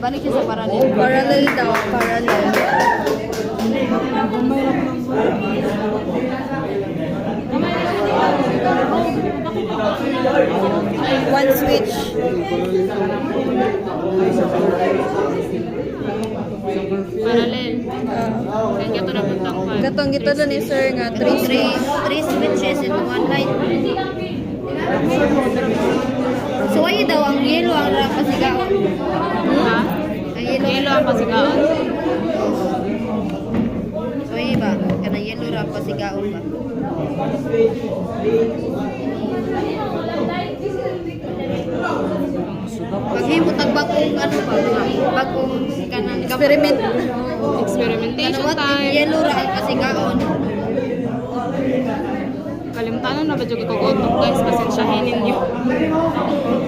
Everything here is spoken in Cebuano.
Ibalik siya sa parallel. Parallel daw, parallel. One switch. Parallel. Kaya gato na puntang pa. Katong gitudlo ni sir nga three Three, switch. three switches into one light. So ay daw ang yellow ang pasigaon. Ha? Ang yellow. Yellow ang pasigaon. So ay ba kana yellow ra pasigaon ba? Paghimo tag bagong ano ba? Bagong kanang Experiment. Experimentation Kana what if time. yellow ra ang pasigaon? Kalimtanan na ba dyan ko guys? Pasensyahin ninyo.